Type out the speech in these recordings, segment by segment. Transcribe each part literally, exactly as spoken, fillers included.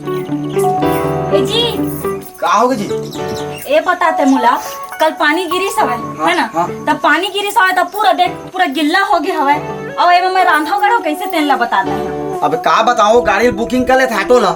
ए जी। का होगे जी? ए पता ते मोला, कल पानी गिरिस हवय, हाँ, है ना? हाँ। तब पानी गिरिस हवय, तब पूरा देख, पूरा गिल्ला हो गए हवय। अउ एमे मैं रांधव गढ़व कैसे, तेन ला बता दे। अब का बताओ, गाड़ी booking कर ले था ऑटो ला,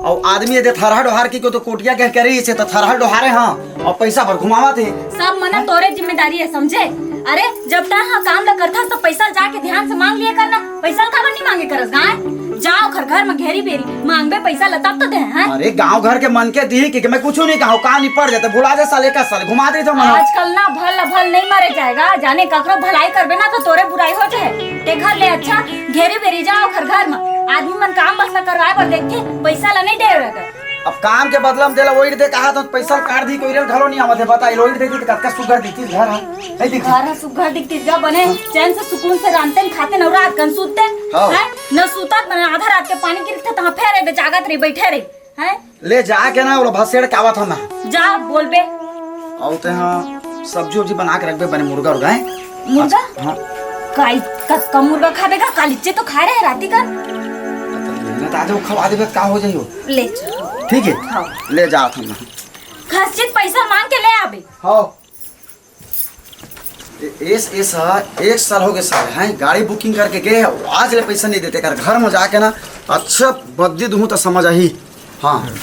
अउ आदमी एदे थरहा डोहार के, तो कोटिया कह करी से तो थरहा डोहारे, हाँ, अउ पैसा भर घुमावत हे। सब मना तोरे जिम्मेदारी है, समझे? अरे, जब तैं हा काम ल करथस, त पैसा ल जाके ध्यान से मांग लिया करना। पैसा ल काबर नहीं मांगे करस, गाय? जा ओखर घर म घेरी बेरी, मांगबे पैसा ल, तब तो दे, हैं? अरे, गांव घर के मन के दी कि मैं कुछ नहीं कहूं, का नहीं पड़ जाते, भुला दे साले का साले, घुमा दे तो मना। आजकल ना भल भल नहीं मारे जाएगा, जाने ककरो भलाई करबे ना, तो तोरे बुराई हो जाए। तेखर ले अच्छा घेरी बेरी जा ओखर घर म, आदमी मन काम बस ल करवाए बर देखथे, पैसा ल नहीं दे रहते। अब काम के बदला म देला ओइर दे कहा तो पैसा काट दी, कोई रेल घलो नहीं आवत है, बता, ओइर दे दी तो कतका सुग्घर दिखती घर है, नहीं दिखती? घर ह सुग्घर दिखती गा, बने चैन से सुकून से रांधते न खाते न रात कन सूतते हाँ। हैं, न सूतत बने आधा रात के पानी गिरते तहाँ फेर दे जागत रही, बैठे रही हैं। ले जाके ना, ओला भसेड़ के आवत हन ना। जा बोलबे। अउ ते हाँ, सब्जी उब्जी बना के रखबे, बने मुर्गा उर्गा है। मुर्गा? हाँ। काई, कस का मुर्गा खाबे का? कालिचे तो खाए रहे राती का। ना तो आज वो खवा देबे, का हो जाई हो? ले चल। ठीक है? हाँ। ले जात हन ना। खर्चित पैसा मांग के ले आबे। हाँ। ए-, एस, एस हा, एक साल हो गए साल, हैं, गाड़ी booking करके गए, आज ले पैसा नहीं देते कर। घर में जाके ना, अच्छा बद्दी दूँ तो समझ आही। हाँ।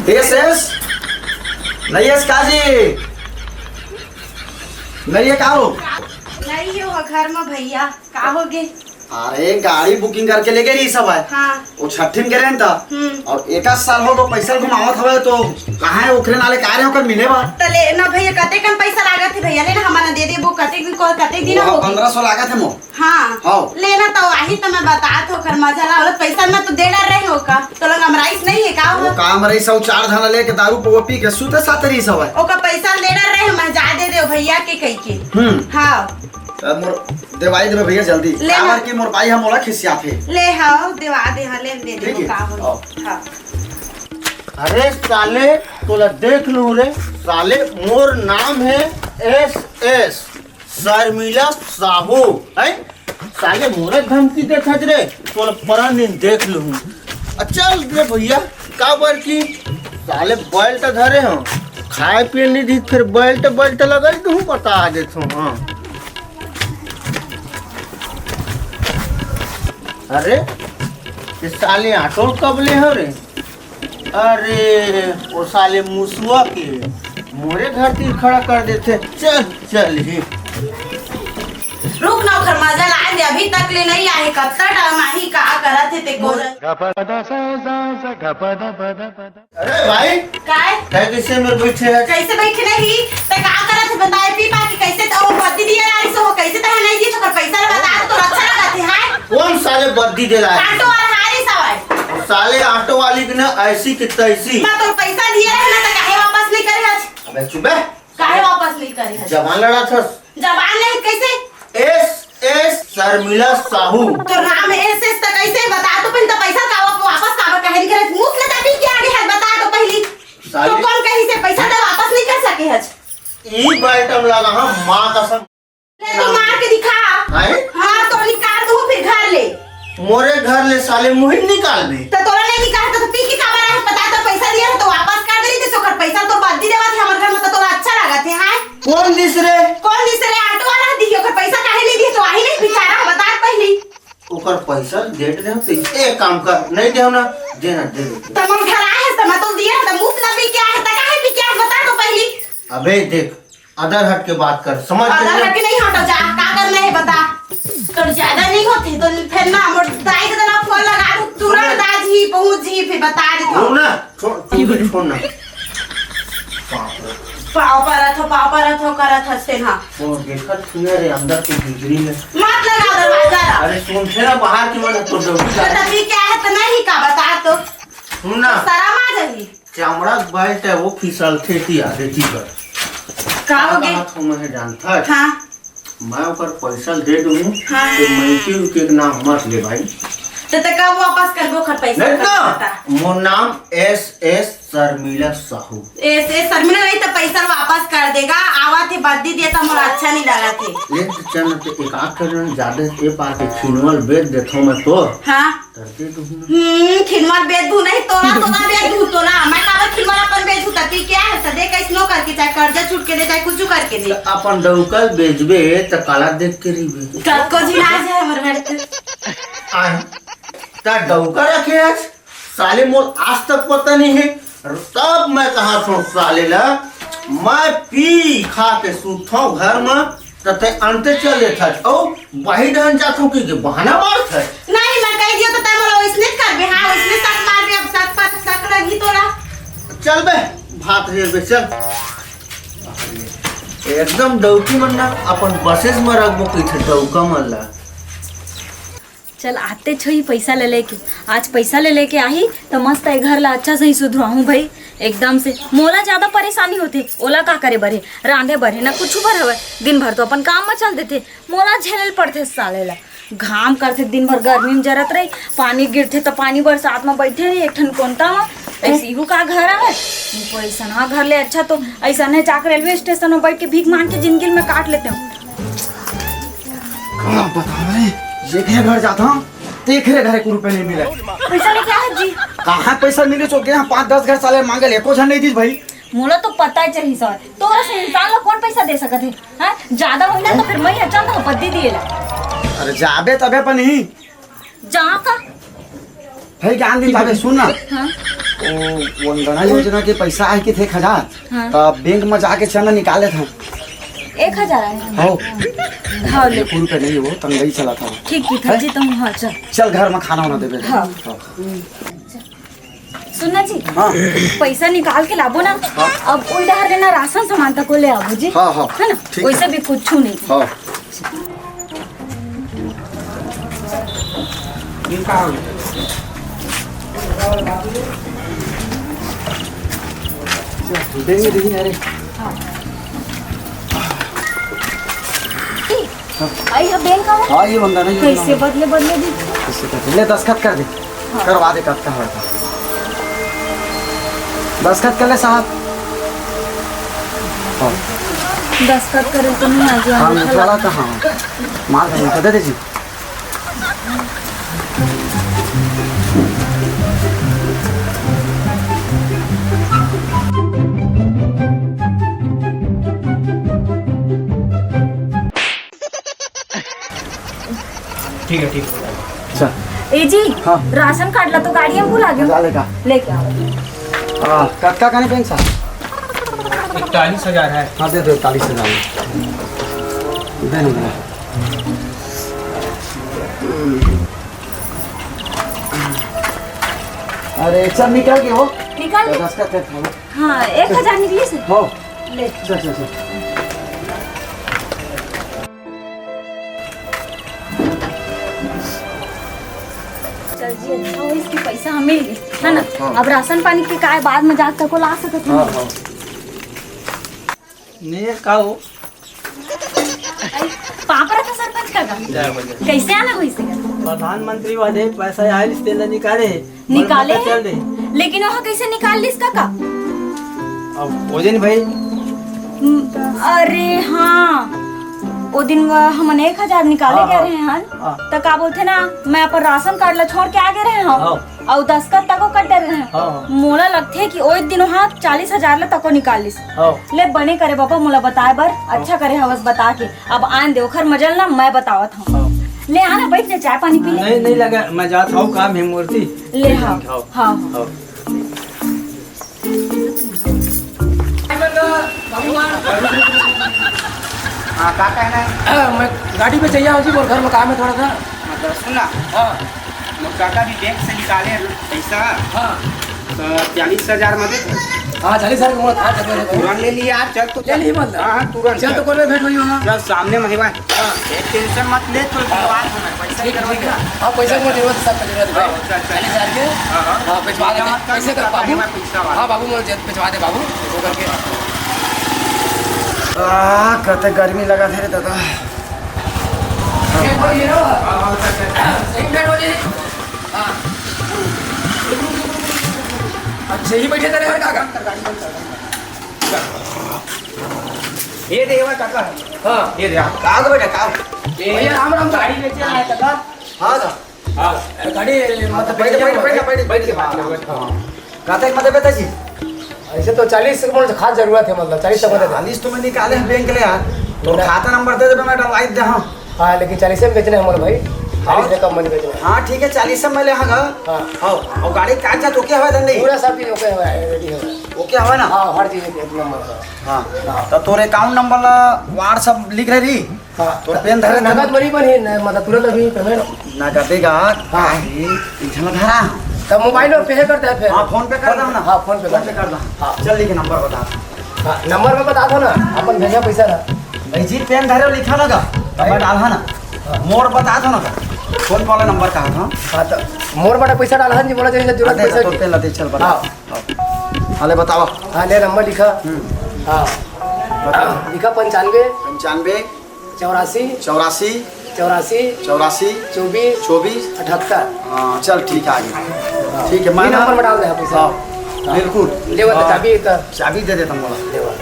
एस, एस, नहीं एस का जी? नहीं है का हो? नहीं हो घर में भैया, का हो गे? अरे, गाड़ी booking करके लेगे रही सब है। हाँ। वो छठी में गे रहे न त। हम्म। अउ एका साल हो गो पैसा घुमावत हवे तो कहाँ है ओखरे नाले का रे ओकर मिले बा? त ले ना भैया, कते कन पैसा लागत है भैया, ले ना हमन दे देबो, कते दिन को, कते दिन वो हो गए? पन्द्रह सौ लागत है मो। हाँ। हाँ। ले ना तो आही त मैं बतात हो, ओकर मजा ला, बोलत पैसा ना तो दे डर रहे हो का? तो लंग हमराइस नहीं है का वो हो? काम रही सब चार धना लेके दारू पो पी के सूते साथ रही सब है। ओकर पैसा दे डर रहे, मैं जा दे दे भैया के कही के। हम्म। हाँ। अब मोर देवाई देबे भैया जल्दी। ले काबर ना। कि मोर बाई हम ओला खिसियाथे। ले हाव, देवा दे, हाँ, ले दे दे, ठीक है। का हो? आओ। हाँ। अरे साले, तोला देख लूं रे। साले, मोर नाम है एस एस, शर्मिला साहू, है? साले, मोरे धमकी देत हस रे, तोला परन दिन देख लूं। आ चल रे भैया, काबर कि साले belt धरे हो, खाए पिए नहीं दी, फिर belt belt लगाई दूं, बता देत हो। हाँ। अरे, ये साले ऑटो कब ले हो रे? अरे, वो साले मुसुआ के मोरे घर तीर खड़ा कर देथे। चल, चल ही। रुक ना, ओखर मजा लाए दे, अभी तक ले नहीं आए, कत्ता टाइम आही, का करत हे ते को? अरे भाई, काय? काय कैसे मेरे बैठे है? कैसे बैठे नहीं? ते का करत है बताए, पी पा के कैसे तो बत्ती दिया लाई सो, कैसे तो नहीं दी, तो पैसा ला बता, तो अच्छा लगा थे, हाय? कौन साले बत्ती दे रहा है? ऑटो वाला हारी सवाय। साले ऑटो वाली की ना ऐसी की तैसी। मैं तो पैसा दिया रहे ना, तो काहे वापस नहीं करे आज? अबे चुप है। काहे वापस नहीं करे आज? जबान लड़ा था। जबान नहीं, कैसे? S S Sharmila Sahu. तो नाम एस एस तो कैसे बता तो पहले, तो पैसा का वाप-, वापस काबर कहे नहीं करे? मुंह से तभी क्या आगे है, बता तो पहली। साले। तो कौन कहीं से पैसा दे वापस नहीं कर सके है? ई बाइटम लगा हम माँ कसम। ले तो मार के दिखा। आए? हाँ, तो निकाल दो फिर घर ले। मोरे घर ले साले मुहिम निकाल दे। तो तोरा नहीं निकाल तो पी के काबर है, बता तो पैसा दिया है तो वापस कर दे, तो ओकर पैसा तो बद दी देवा थे, हमर घर में तो तोरा अच्छा लगा थे, हाँ? कौन दिस रे? कौन दिस रे? ऑटो वाला दिए, ओकर पैसा काहे नहीं दिए? तो आही नहीं बेचारा, बता पहली। ओकर पैसा देट रहे तो एक काम कर, नहीं दे ना, दे ना, दे दे। तब हम घर आए हैं, तो मैं तो दिया है, तो मुफ्त ना पी के आए हैं, तो काहे पी के आए, बता तो पहली। अबे देख, अदर हट के बात कर, समझ अदर गए? हट के नहीं हटो, जा, का करना है बता। तो ज्यादा नहीं होती तो फिर ना, मोर दाई के तना फोन लगा दो, तुरंत आ जी, पहुंच जी, फिर बता दे तो। ना, छोड़, तू भी छोड़ ना। बाप रे। पाव परत हो, पाव परत हो, करत हंसते ना। वो देखत सुने रे अंदर की बिजली में। मत लगा दरवाजा ला। अरे सुन, फिर बाहर की मत तो डर। तो तभी क्या है, तो नहीं का बता तो। सुन ना। शर्म आ जाही। चमड़ा के belt है, वो फिसल खेती आ देती पर। का हो गई? बात हम है जानता है। हाँ। मैं ओकर पैसा दे दूँ, हाँ। तो मैं के, के नाम मत ले भाई। तो, तो कब वापस करबो ओखर पैसा? नहीं तो, बता। मोर नाम S S Sharmila Sahu. S S Sharmila नहीं तो पैसा वापस कर देगा। आवा थे बद्दी दिया तो मोला अच्छा नहीं लगा थे। ले तो चल, तो एक आध कर ज्यादा ए पार के खिनवल बेच देथो मैं तो। हाँ। करके दूँ ना। हम्म, खिनवल बेच दूँ नहीं, तोला, तोला बेच दूँ, तोला। मैं काबर खिनवल अपन बेचूँ? तती क्या है, सदे कैसनो करके, चाहे कर्जा छूट के दे, चाहे कुछ करके दे। तो अपन डौकल बेचबे, तो काला देख के रहिबे। कतको झिना जाए हमर घर के। आए। ता डौका रखे हस? साले मोर आज तक पता नहीं है। तब मैं कहा थो साले ला, मैं पी खा के सूतथो घर में, त तै अंते चल देथस। अउ बाही डहन जाथो कि के बहाना मारथस। नहीं, मैं कह दियो तो तै मोला वैसने करबे। हाँ, वैसने सक मारबे, अब सक पर सक लगी तोला। चल बे, भात रेर बे, चल। एकदम डौकी मन ना अपन बसेस में रखबो कहिथे डौका मन ला। चल, आते छोही पैसा ले लेके। आज पैसा ले लेके आही, त मस्त ए घर ला अच्छा सही सुधरवाहूँ भाई। एकदम से मोला ज्यादा परेशानी होथे, ओला का करे बर हे, रांधे बर हे ना कुछु बर हवय। दिन भर तो अपन काम म चल देथे, मोला झेले ल पड़थे साले ला। घाम करथे दिन भर, गर्मी म जरत रही, पानी गिरथे त पानी बरसात म बइठे रही एक ठन कोंटा म। ऐसी इहू का घर आवय, कोई अइसनहा घर ले अच्छा तो अइसने जाके रेलवे स्टेशन म बइठ के भीख मांग के जिंदगी ल मैं काट लेतेंव। का बतावं, जेखरे घर जाथंव, तेखरे घर एको रुपया नइ मिलय। पैसा लेके आए जी। कहाँ पैसा मिले, चो गे हंव पाँच दस घर साले मांगे ले, एको झन नइ दिस भाई। मोला तो पता ही चाहिए सर, तोरा से इंसान ला कौन पैसा दे सकत हे? हैं? ज्यादा होई ना तो फिर मैं ही चल तो बद्दी दिए ला। अरे जाबे तभे अपन ही। जा का? हे ज्ञान दिन जाबे, सुन ना। हाँ। ओ वंदना योजना के पैसा आए के थे एक हजार। हाँ। त बैंक में जाके चल ना निकाल लेथन। एक हजार आए हैं? हो। हाँ, ले। एको रुपया नहीं हो, तंगई चला था। ठीक, ठीक है हैं? जी, तुम हाँ, चल। चल घर में खाना वाना देबे। हाँ। हाँ। सुन ना जी, हाँ। पैसा निकाल के लाबो ना, हाँ। अब उल्टा हर लेना राशन सामान तक को ले आबो जी। हाँ, हाँ। है ना? ठीक वैसे है। भी कुछ नहीं। हाँ। देंगे, देंगे, अरे। हाँ। आई है बैंक का? हाँ, ये बंदा नहीं, ये कैसे बंदा। बदले, बदले दी? कैसे करते? ले, दस्तखत कर दे। हाँ। करवा दे, कब का हुआ था? दस्तखत कर ले साहब। हाँ। दस्तखत करे तो नहीं आ गया, हाँ, मतलब उठा ला था, हाँ। मार दे, दे दे जी। ठीक है, ठीक है। अच्छा। ए जी, हाँ। राशन कार्ड ला तो गाड़ी में भुला गयो। जा लेगा। लेके आओ। हाँ, कतका कने बैंक सा? इकतालीस हजार है। हाँ, दे दो इकतालीस हजार। दे दो। अरे, सब निकल गए हो? निकल गए। दस का था। हाँ, एक हजार निकली से। हो। ले। चल, चल, चल। चल जी, अच्छा हो इसके पैसा हमें मिल गए, है ना? हाँ, हाँ। अब राशन पानी के काय बाद में जाके तको ला सकत हूँ। हाँ, हाँ। ने का हो? आई, पापरा था सरपंच काका। जय हो, जय। कैसे आना हुई से? प्रधानमंत्री वाले पैसा आयल, तेल निकाले। निकाले? चल दे। लेकिन वहाँ कैसे निकाल लिस काका? अब ओजन भाई। हम्म, अरे हाँ, ओ दिन वह हमन एक हजार निकाले हाँ, गए हाँ। रहे हन, हाँ। त का बोलथे ना, मैं अपन राशन कार्ड ला छोड़ के आ गए रहे हन। हाँ। अउ दस्खत तको कर डरे रहे हन। हाँ, हाँ। मोला लगथे कि ओ दिन वहाँ चालीस हजार ला तको निकाल लिस। हाँ। ले बने करे बाबा, मोला बताए बर अच्छा करे हवस बता के। अब आन दे ओखर मजल ना, मैं बतावत हूँ। हाँ। ले आना, बैठ जा, चाय पानी पी ले। नहीं, नहीं लगा, मैं जात हूँ, काम है मूर्ति। ले, हाँ, हाँ। हाँ, हाँ। हाँ, का कहना है? मैं गाड़ी पे चाहिए हूँ जी, मोर घर में काम है थोड़ा सा। मतलब, सुन ना। हाँ। मोर काका भी बैंक से निकाले पैसा। हाँ। तो चालीस हजार में दे दे। हाँ, चालीस हजार के मोर था, था, था, था। तुरंत ले लिया, चल तो ले ली, मतलब। हाँ, हाँ, तुरंत चल तो चल। कोने में भेंट हुई होगा। चल, सामने में ही बात। हाँ। एक टेंशन मत ले, तो हाँ। बात होना है, पैसा ठीक, करवा ठीक है। देना। हाँ, पैसा को जरूरत है, सब का जरूरत है भाई। हाँ, चल, चल। चालीस हजार के? हाँ, हाँ। हाँ, भिजवा देते हैं। मत कर, पैसे कर, मत कर, बाबू। मैं पैसा वाला। हाँ, बाबू, मोर जेब भिजवा दे, बाबू। वो करके। आ, कते गर्मी लगा थे रे दादा। एक बार ये लो। हाँ, हाँ, चल, चल। एक मिनट हो जी। यही बैठे तेरे घर काका। ये दे, ये वाला काका। हाँ। ये दे, आप। का हो बेटा, का हो? ये भैया, राम राम। गाड़ी बेचे आए काका। हाँ, हाँ। हाँ। गाड़ी, मतलब, बैठ, बैठ, बैठ, बैठ, बैठ के बात करो। हाँ। कहते हैं, मतलब, बेटा जी, ऐसे तो चालीस के बोले तो खास जरूरत है, मतलब, चालीस तक होता है। चालीस तो मैं निकाले हैं बैंक ले यार। तो ना। खाता नंबर दे दे, मैं डलवाई दे, हाँ। हाँ, लेकिन चालीस में बेचने हैं हमारे भाई, चालीस और? से कम में नहीं बेचने हैं। हाँ, ठीक है, चालीस में ले, हाँ, हाँ। हाँ। हाँ, और गाड़ी का कागजात ओके हवा धन नहीं? पूरा सब चीज ओके हवा है, रेडी हवा है। ओके हवा ना? हाँ, हर चीज एक नंबर है। हाँ। हाँ। तो तोर अकाउंट नंबर ला WhatsApp लिख रही? हाँ। तोर पेन धरे नगद मनी बनी, न-, मतलब, तुरंत अभी पेमेंट। नगदे का? हाँ। काहे? इधर धरा। तब मोबाइल में पे करते हैं फिर। हाँ, फोन पे कर दो ना। हाँ, फोन पे फोन कर पे दो। कर दो। हाँ। चल, लिख नंबर बता। हाँ, नंबर में बता दो ना, अपन भेजा पैसा ना। भाई जी, पेन धरे लिखा ना का, नंबर डाला ना। हाँ। मोर बता दो ना का। फोन वाला नंबर कहा था? हाँ, तो मोर बड़ा पैसा डाला है जी, बोला चाहिए जरूरत अरे, पैसा तो की। पेन ला दे, चल बता। हाँ। हाँ, ले बतावा। हाँ, ले नंबर लिखा। हम्म। हाँ। बता। लिखा पंचानवे। पंचानवे। चौरासी। चौरासी। चौरासी। चौरासी। चौबीस। चौबीस। अठहत्तर। हाँ, चल ठीक है, आगे। हाँ। ठीक है, मैं ये ना नंबर में डाल दे, हाँ, पैसा। हाँ, हाँ। बिल्कुल। ले वो तो हाँ। चाबी तो। चाबी दे देता हूँ, बोला। ले वो।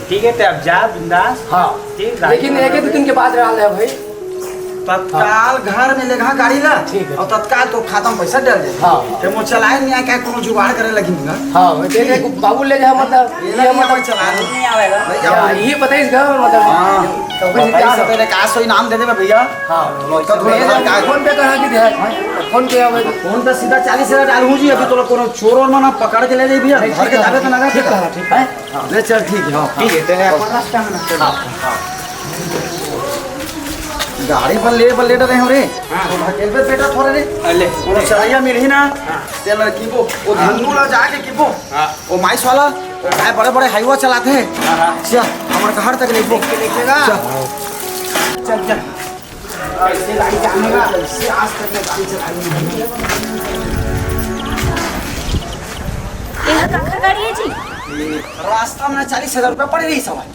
ठीक है, तो अब जा बिंदास। हाँ। ठीक, गाड़ी लेकिन एक ही दो दिन के बाद डाल दे भाई। तत्काल घर में लेगा गाड़ी ला। ठीक है। और तत्काल तो खाता में पैसा डाल दे। हाँ। ते मोर चलाए नहीं आए, क्या कोनो जुगाड़ करे लगी ना? हाँ, वो तेरे को बाबू ले जा, मतलब, ये ये ना, मतलब, ये चला ले। नहीं आवेगा। नहीं या, आवेगा। ये पता ही इसका, मतलब, हाँ। तो कुछ बताइए क्या सब हो? तेरे का सो इनाम दे देबे भैया। हाँ। लड़का धुला ले जा, का फोन पे करा के दे। हाँ? फोन पे आवे। फोन पे सीधा चालीस हजार डालूं जी, अभी तो कोनो चोर और मना पकड़ के ले जाए भैया। नहीं, घर के ठीक है। जाबे तो ना ठीक है, ठीक है। हैं? हाँ। ले चल, ठीक है, हाँ, हाँ। ठीक है, तेरे अपन रास्ता में ना। हाँ, हाँ। गाड़ी पर ले, पर ले डरे हो रे। हाँ। तो ढकेल पे बेटा थोड़ा रे। अले। वो चढ़ैया मिलही ना। हाँ। ते लड़की को, वो हाँ। धन्नू ला जाके की वो। हाँ। वो माइस वाला, वो भाई बड़े बड़े हाईवा चलाते हैं। हाँ, हाँ। चल, हमारे घर तक ले वो। लेके, लेके जा। चल। चल, चल। ऐसे गाड़ी जाने का, ऐसे आज तक मैं गाड़ी चलाई नहीं। ये काकर गाड़ी है जी? रास्ता में चालीस हजार रुपया पड़ रही सवाल।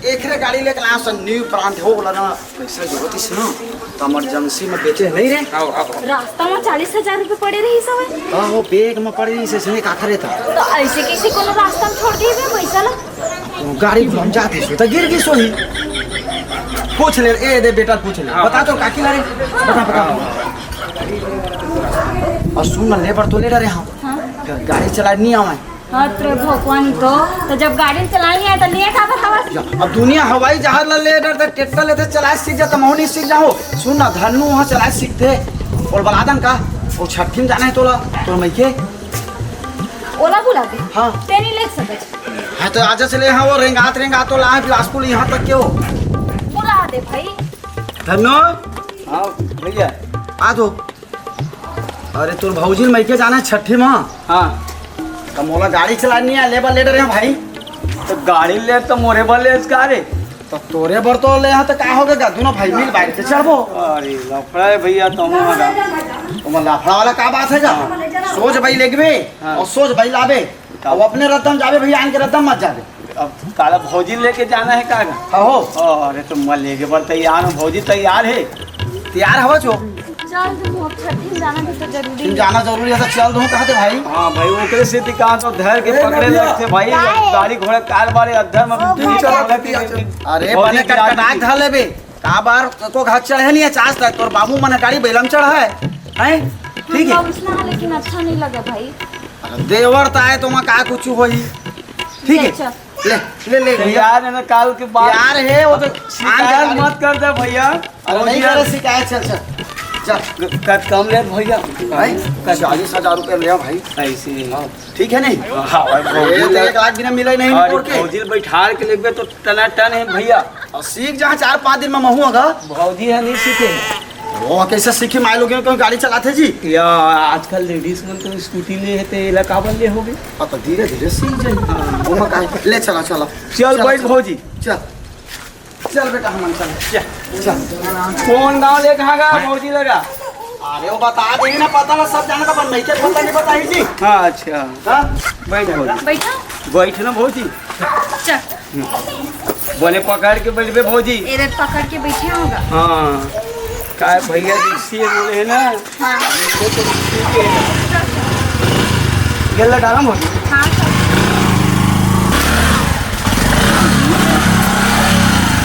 एकरे गाड़ी लेके लाया सन, न्यू ब्रांड हो बोला ना, पैसा जरूरत इस ना, तो इमरजेंसी में बेचे नहीं रे। आओ, आओ। रास्ता में चालीस हजार रुपये पड़े रही सवे। आहो, बैग में पड़ रही से, इसने का करे था? तो ऐसे कैसे कोनो रास्ता में छोड़ दिए बे पैसा ला? गाड़ी घूम जाती सो, तो गिर गई सोही। पूछ ले, ए दे बेटा, पूछ ले। हाँ। बता तो काकी ला रे, बता, बता। और सुन ना, लेबर तो ले रहे हम। हाँ। गाड़ी चला नहीं आवे। हाँ, तो भगवान तो, तो जब गाड़ी चलानी है, तो लिए का बतावा? या, अब दुनिया हवाई जहाज ला ले डर, तो ट्रैक्टर लेते चलाए सीख जा, तो महू नहीं सीख जाओ। सुन ना, धन्नू वहाँ चलाए सीखते। और बलादन का, वो छठी में जाना है तोला, तोर मइके। ओला बुला दे। हाँ। ते नहीं ले सकत। हाँ, तो आजा चले, हाँ, वो रेंगात, रेंगात तो ला है बिलासपुर यहाँ तक के हो। बुला दे भाई। धन्नू। हाँ, भैया। आ तो। अरे, तोर भौजी ल मइके जाना है छठी मा। हाँ। त मोला गाड़ी चलानी है, लेबर ले डरे हैं भाई। तो गाड़ी ले तो मोरे बर ले इसका रे। तो तोरे बर तो ले, यहाँ तो का हो गया, दोनों भाई मिल बाइक से चढ़बो। अरे, लफड़ा है भैया, तो हम आगा। तो मैं लफड़ा वाला का बात है जा? हाँ। सोच भाई लेगबे हाँ। और सोच भाई लाबे। अब अपने रद्दम जाबे भैया, आन के रद्दम मत जाबे। अब काला भौजी लेके जाना है का? हाँ हो। अरे तो मैं लेके बर तैयार हूँ, भौजी तैयार है। तैयार हवा छो? चल, तुम अब छठी में जाना भी तो जरूरी तुम है। जाना जरूरी है तो चल दूँ, कहा थे भाई? हाँ भाई, ओकरे से कहा तो धर के ए, पकड़े भैया। लगते भाई, का है? गाड़ी घोड़ा कार बारे अधर में ओ, तुम भाई। चला करती है। अरे, भौजी बने की कटकटाक आदत। धर लेबे। का बार को घर चढ़े नहीं है, चास तक तोर बाबू मन गाड़ी बैलम चढ़ा है, हैं? ठीक है। हम लोग इसमें, लेकिन अच्छा नहीं लगा भाई। अरे देवर ताए तो मैं का कुछ होई, ठीक है? ले, चल। ले, ले, ले, तो भैया। यार, है ना, काल के बाद यार है, वो तो शिकायत आन के मत कर दे भैया। अरे नहीं करे शिकायत, चल, चल, चल। क-, क-, कम ले भैया। भाई, चालीस हजार रुपया ले भाई। ऐसे ही। हाँ, ठीक है नहीं? हाँ, भाई, ये तो एक लाख बिना मिला ही नहीं अरे, निपोर के। भौजी बैठार के लेबे तो टनाटन है भैया। और सीख जा चार पाँच दिन में महू अगा। भौजी है नहीं सीखे। वो कैसे सीखी माय लोग क्यों गाड़ी चलाते जी? या आजकल लेडीज मन तो स्कूटी ले है, ते एला काबर ले होगे? अब तो धीरे धीरे सीख जाई। हाँ। वो मैं काहे ले चला, चला। चल चला, बैठ चला। भौजी। चल। चल बेटा, हमन चल। चल। चल। कौन गाँव ले कहाँ गा भौजी लगा? अरे वो बता दे ना, पता ना सब जाने का, पर मैं के पता नहीं बताई जी। हाँ, अच्छा। हाँ? बैठ भौजी। बैठा? बैठ ना भौजी। चल। बोले पकड़ के बैठबे भौजी। ए रे, पकड़ के बैठे होगा। हाँ, काय भैया जी से बोले है ना। हाँ। गल्ला डाला भौजी। हाँ, सब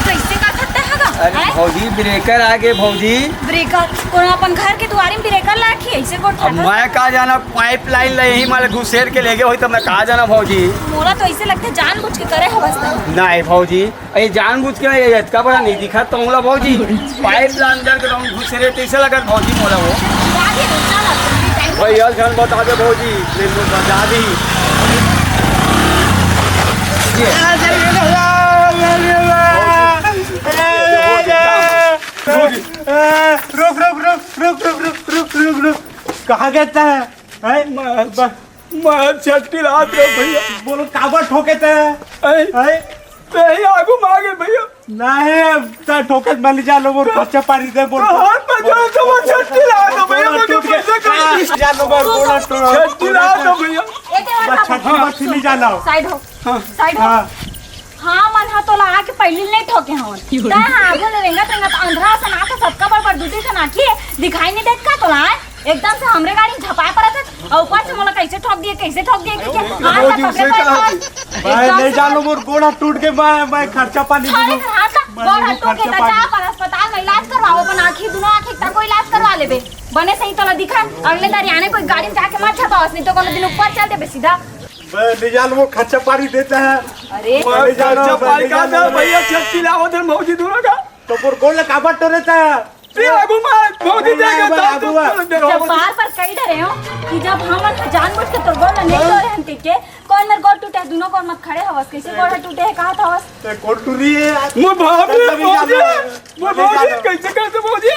कइसे का खत्ता है गा? अरे हैं? भौजी, ब्रेकर आ गे भौजी। ब्रेकर? कोनो अपन घर के दुआरी में ब्रेकर लाखी, अइसे गोठ अब ठाठा। मैं का जाना, पाइपलाइन ला यही माल घुसेर के लेगे होही, त मैं का जाना भौजी। मोला तो अइसे लगथे जानबूझ के करे हवस त। नहीं भौजी, ये जानबूझ के नहीं, ये अतका बड़ा नहीं दिखा तोला भौजी। पाइप ला अंदर के तुम घुसेरे तइसे लगत भौजी मोला वो। बात ही नहीं, चल अब तुम भी time भैया झन बता दे भौजी, नहीं तो बता दी। ये। भौजी, भौजी, भौजी। रुक, रुक, रुक, रुक, रुक, रुक, रुक, रुक, रुक। कहाँ गया था? हैं? मैं, मैं, मैं छट्टी रात रे भैया। बोलो, काबर ठोके ते? हैं? हैं? ते ही आगू मांगे भैया। नहीं, अब ता ठोके मत ले जा लो, वो खर्चा पानी दे बोल। तो हाथ में जाओ तो वो छट्टी ला दो भैया, मुझे पैसे का। जा लो, बोल, बोला तो। छट्टी ला दो भैया। ये क्या बस बात है? छट्टी मत ले जा लो। साइड हो। हाँ। साइड हो। हाँ। हाँ, मन ह तोला आके पहिली नहीं ठोके हवन। तै ह आगू ले रेंगत रेंगत अंधरा असन आके सबका बड़ बड़ दूती से नाखी दिखाई नहीं देत का तोला, आय? एकदम से हमरे गाड़ी में झपाए परत है, अउ ऊपर से मोला कैसे ठोक दिए, कैसे ठोक दिए, कैसे? हाँ, भौजी, तो उसे पकड़े कहा पड़े थी। मैं एकदम नहीं से जानो, मोर गोड़ा टूट के मैं, मैं खर्चा पानी हाँ, दूँ। लेकिन हाँ, तो मैं गोड़ा नहीं टूट के खर्चा तो जा पानी। पर अस्पताल में इलाज करवाओ, अपन आँखी, दोनों आँखी तक को इलाज करवा लेबे। बने सही तोला दिखा, अगले दारी आने कोई गाड़ी में जाके मत झपाओ, नहीं तो कोनो दिन ऊपर चल देबे सीधा। मैं ले जा लो, वो खर्चा पानी देता है। अरे। मैं ले जा लो, खर्चा मैं पानी ले का जा लो। दे भैया, छट्टी लावत है भौजी दोनों का। तो मोर गोड़ ला काबर टोरे था? ते आगू मार, भौजी नहीं, देगा, आगू, साथ आगू, में आगू। दे जब भौजी। बार बार कही डरे हो कि जब हम मन जानबूझ के तोर गोड़ ला नहीं टोरे हन के, के, कौन मेरे गोड़ टूटे है? दोनों गोड़ मत खड़े हवस, कैसे गोड़ टूटे है, कहा था हवस? ते गोड़ टूरी है। मोर बाप रे, तभी भौजी। जानो। वो भौजी, कैसे करते भौजी?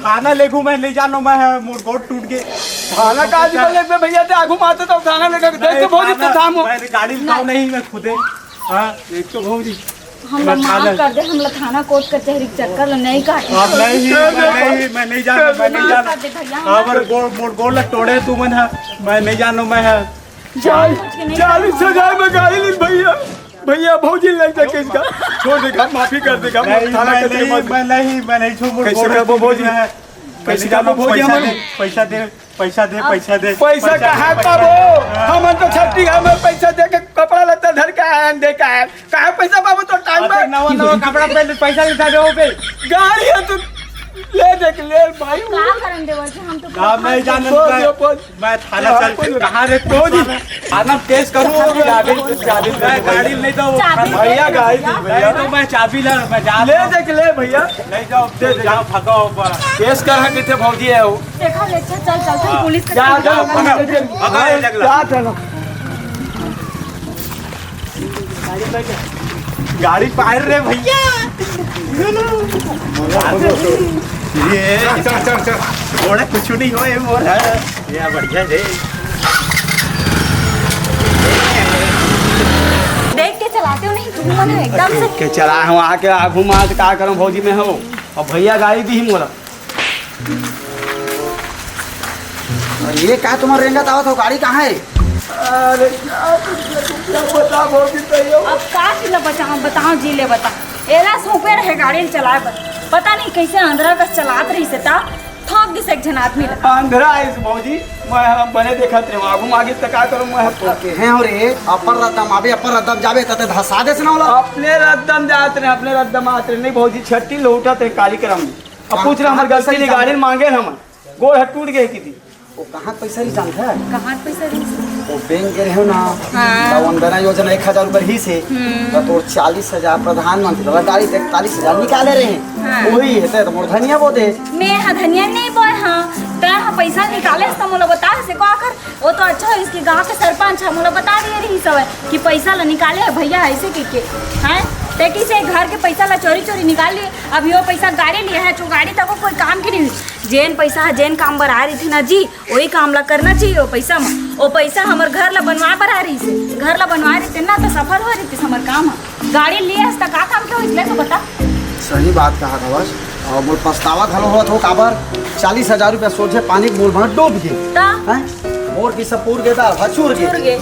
थाना लेगू मैं, ले जानो मैं, मोर गोड़ टूट गे। थाना का आज बोले बे भैया, ते आगू मारते तो थाना लेकर देख नहीं, तो भौजी, थाना, तो थाम हो। मैं गाड़ी में नहीं, मैं खुदे। हाँ, एक तो भौजी। हम मैं लोग माफ थाना कर दे, हम लोग थाना कोर्ट कचहरी के चक्कर लो नहीं काटे। अब नहीं, मैं नहीं, मैं नहीं जाना, मैं नहीं माफ जाना। कर दे भैया, हम अब लोग गोड़, मोर गोड़ लग तोड़े तू मन है, मैं नहीं जानो मैं है। चालीस, चालीस हजार में गाड़ी ली भैया। भैया, भौजी ले जाके इसका छोड़ देगा, माफी कर देगा, नहीं, थाना मैं कचहरी नहीं, मत। मैं नहीं, मैं नहीं छोड़ूँ, कैसे बोल करबो भौजी? मैं, कैसे मैं करबो भौजी पैसा हमारे? दे, पैसा दे, पैसा दे, अब पैसा दे, पैसा पैसा कहाँ दे, पाबो? हाँ। हमन तो छट्टी घर में पैसा दे के कपड़ा लत्ता धर के आए, दे के आए। कहाँ पैसा पाबो तो टाइम अरे पर? नवा, नवा कपड़ा पहन ले, पैसा निकाल दे वो पे। गाड़ी है तो ले दे के ले भाई। का करन देवर जी, हम तो आप नहीं जानते। मैं थाना चल, कहाँ रे भौजी? थाना केस करूँ, वो भी गाड़ी, चाबी, चाबी। मैं गाड़ी नहीं दो। चाबी भैया, गाड़ी दे भैया। नहीं तो मैं चाबी ला, मैं जा ले रहा हूँ। देख ले भैया। नहीं जाओ, दे दे। जाओ, भगाओ ऊपर। केस कर है किथे भौजी है वो? देखा ले, चल, चल, चल, हाँ। पुलिस के जा, साथ जा, जाओ। भगाओ, भगाओ, ये जगला। जा, चलो। गाड़ी पार रे भैया। ये चल, चल, चल, चल। ओड़े कुछ नहीं होए मोर है। ये बढ़िया रे। देख के चलाते हो नहीं तुम मन एकदम से। के चला हम आके आगू मार का करम भौजी में हो। अब भैया गाड़ी दी मोला। अरे ये का तुम्हार रेंगत आवत हो, गाड़ी कहाँ है? अरे यार, तुमसे कुछ क्या बता भौजी, तो ये अब का चीज ला बचाओ, बताओ जी ले बता। एला सौंपे रहे गाड़ी ल चलाए बर, पता नहीं कैसे अंधरा कस चलात रहिस हे, त ठोक दिस एक झन आदमी ला। अंधरा आइस भौजी, मैं ह बने देखत रहे, आगू मागिस त का करूं मैं ह तो। के हैं हो रे, अपर रद्दम आबे, अपर रद्दम जाबे, त ते धसा देस ना ओला। अपने रद्दम जात रहे, अपने रद्दम आत रहे, नहीं भौजी, छट्टी लौटत रहे कार्यक्रम में। अब पूछ रहे, हमर गलती नहीं, गाड़ी मांगे न हमन, गोड़ ह टूट गए की थी। वो कहाँ पैसा रही जानत है? कहाँ पैसा रही? वो बैंक के रहे ना, हाँ। त वंदना योजना एक हजार रुपये रही से, हम्म। त तोर चालीस हजार प्रधानमंत्री वाला गाड़ी से इकतालीस हजार निकाले रहे। हाँ। वही है, त मोर धनिया बो दे। मैं हाँ धनिया नहीं बोए हाँ, त हाँ पैसा निकाले त मोला बता से को आखिर, वो तो अच्छा है, इसके गांव के सरपंच है, मोला बता दिए रही सब कि पैसा ला निकाले है भैया ऐसे के के, हैं? ते किसे घर के पैसा ला चोरी चोरी निकाल लिए, अब यो पैसा गाड़ी लिए है, जो गाड़ी तक कोई काम की नहीं हुई। जेन पैसा ह जेन काम बर आए रहिथे ना जी, ओही काम ला करना चाहिए। ओ पैसा म, ओ पैसा हमर घर ला बनवा बर आए रहिस हे, घर ला बनवाए रहिते ना त सफल हो रहितिस हमर काम ह। गाड़ी लिए हस त का काम के होइस ले तो बता। सही बात कहा था बस, और मोर पछतावा घलो होत हो काबर चालीस हजार रुपया सोझे पानी के मूल भर डूब गे। त? हैं? मोर की सब पूर गे त हचूर गे। चूर गे।